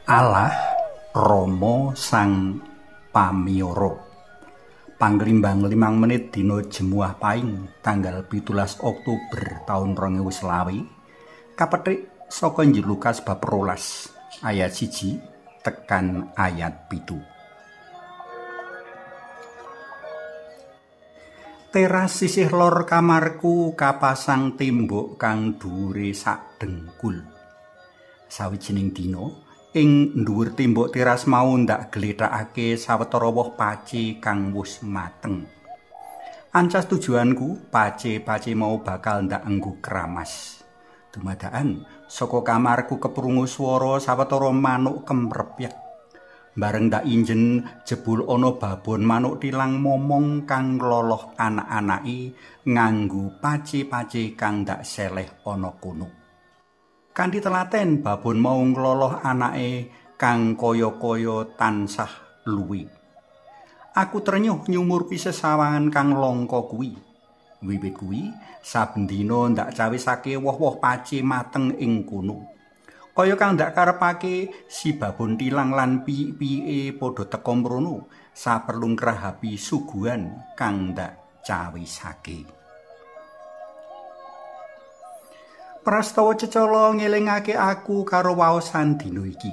Allah Rama Sang Pamiyara. Panglimbang 5 menit dina Jemuah Paing tanggal 17 Oktober taun 2020 kapethik saka Injil Lukas bab 12 ayat 1 tekan ayat 7. Teras sisih lor kamarku kapasang tembok kang dhuwure sak dengkul. Sawijining dina ing dhuwur tembok teras mau ndak glethakake sawetara woh pace kang wis mateng. Ancas tujuanku, pace-pace mau bakal ndak enggo kramas. Dumadakan saka kamarku keprungu swara sawetara manuk kemrepyek. Bareng ndak injen jebul ana babon manuk tilang momong kang ngloloh anak-anake nganggo pace-pace kang ndak seleh ana kono. Kanthi telaten babon mau ngloloh anake kang kaya-kaya tansah luwi. Aku trenyuh nyumurpi sesawangan kang langka kuwi. Wiwit kuwi saben dina ndak cawisake woh-woh pace mateng ing kono. Kaya kang ndak karepake si babon tilang lan piyik-piyike padha teka mrono saperlu ngrahapi suguhan kang ndak cawisake. Prastawa cecala ngelingake aku karo waosan dina iki.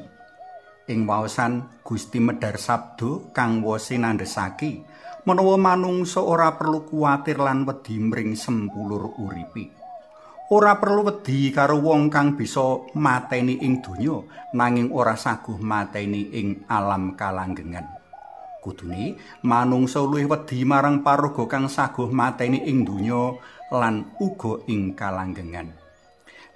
Ing waosan Gusti medhar sabda kang wose nandhesake menawa manungsa ora perlu kuwatir lan wedi mring sempulur uripe. Ora perlu wedi karo wong kang bisa mateni ing donya nanging ora saguh mateni ing alam kalanggengan. Kudune manungsa luwih wedi marang paraga kang saguh mateni ing donya lan uga ing kalanggengan.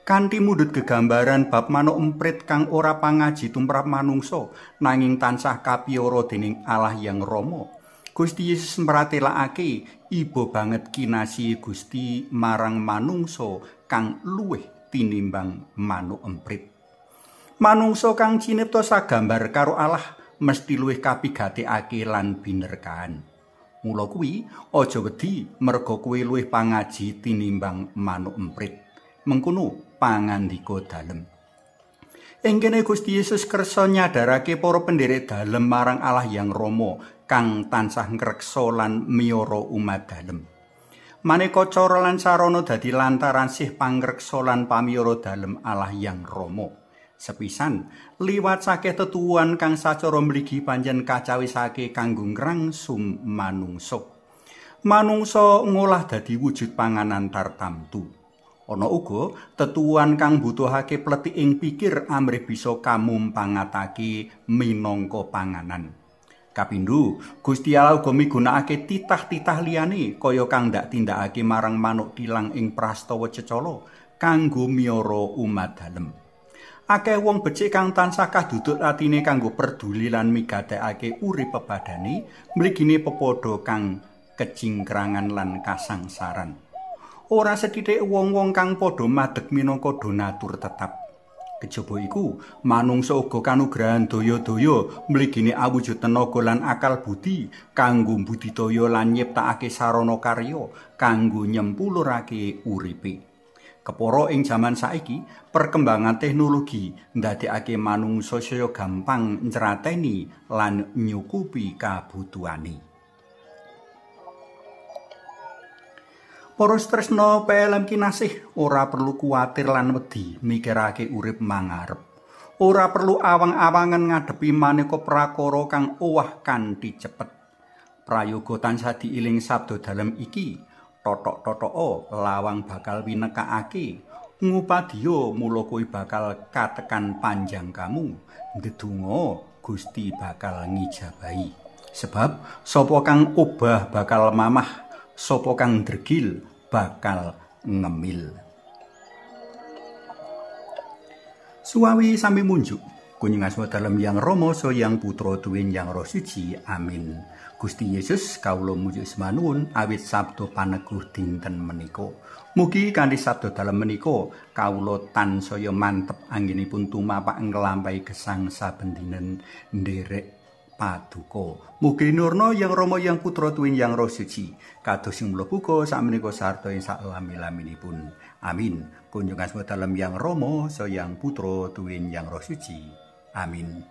Kanthi mundhut gegambaran bab manuk emprit kang ora pangaji tumrap manungsa nanging tansah kapiyara dening Allah Yang Rama, Gusti Yesus mratelakake iba banget kinasihe Gusti marang manungsa kang luwih tinimbang manuk emprit. Manungsa kang cinipta sagambar karo Allah mesti luwih kapigatekake lan binerkahan. Mula kuwi aja wedi merga kowe luwih pangaji tinimbang manuk emprit. Mengkono pangandika dalem. Ing kene Gusti Yesus kersa nyadarake para penderek dalem marang Allah Yang Rama kang tansah ngreksa lan miyara umat dalem. Maneka cara lan sarana dadi lantaran sih pangreksa lan pamiyara dalem Allah Yang Rama. Sepisan, liwat sakeh tetuwuhan kang sacara mligi pancen kacawisake kanggo ngrangsum manungsa. Manungsa ngolah dadi wujud panganan tartamtu. Ana uga tetuwuhan kang mbutuhake plethik ing pikir amrih bisa kamumpangatake minangka panganan. Kapindho, Gusti Allah uga migunakake titah-titah liyane kaya kang ndak tindakake marang manuk tilang ing prastawa cecala kanggo miyara umat dalem. Akeh wong becik kang tansah kadudut atine kanggo perduli lan migatekake urip pepadane mligine pepadha kang kecingkrangan lan kasangsaran. Ora sethithik wong-wong kang padha madeg minangka donatur tetap. Kejaba iku, manungsa uga kanugrahan daya-daya mligine awujud tenaga lan akal budi kanggo mbudidaya lan nyiptakake sarana karya kanggo nyempulurake uripe. Kepara ing jaman saiki, perkembangan teknologi ndadekake manungsa saya gampang ncrateni lan nyukupi kabutuhane. Para tresna PLM kinasih ora perlu kuwatir lan wedi mikirake urip mangarep. Ora perlu awang-awangan ngadepi maneka prakara kang owah kanthi cepet. Prayoga tansah diiling sabda dalem iki, totok-totoka lawang bakal winekakake, ngupadiya mula kowe bakal katekan panjang kamu, ndedonga Gusti bakal ngijabahi. Sebab sapa kang obah bakal mamah, sapa kang dregil bakal ngemil. Suwawi sami munjuk kunjung asma dalem Yang Rama saha Yang Putra tuwin Yang Roh Suci. Amin. Gusti Yesus kawula mujuk semanuwun awit sabda paneguh dinten menika. Mugi kanthi sabda dalem menika kawula tansaya mantep anggenipun tumapak nglampahi gesang saben dinten nderek Paduka. Mugi nurna Yang Rama Yang Putra tuwin Yang Roh Suci kados sing mula buka sakmenika sarta ing saklami-laminipun. Amin. Kunjung asma dalem Yang Rama saha Yang Putra tuwin Yang Roh Suci. Amin.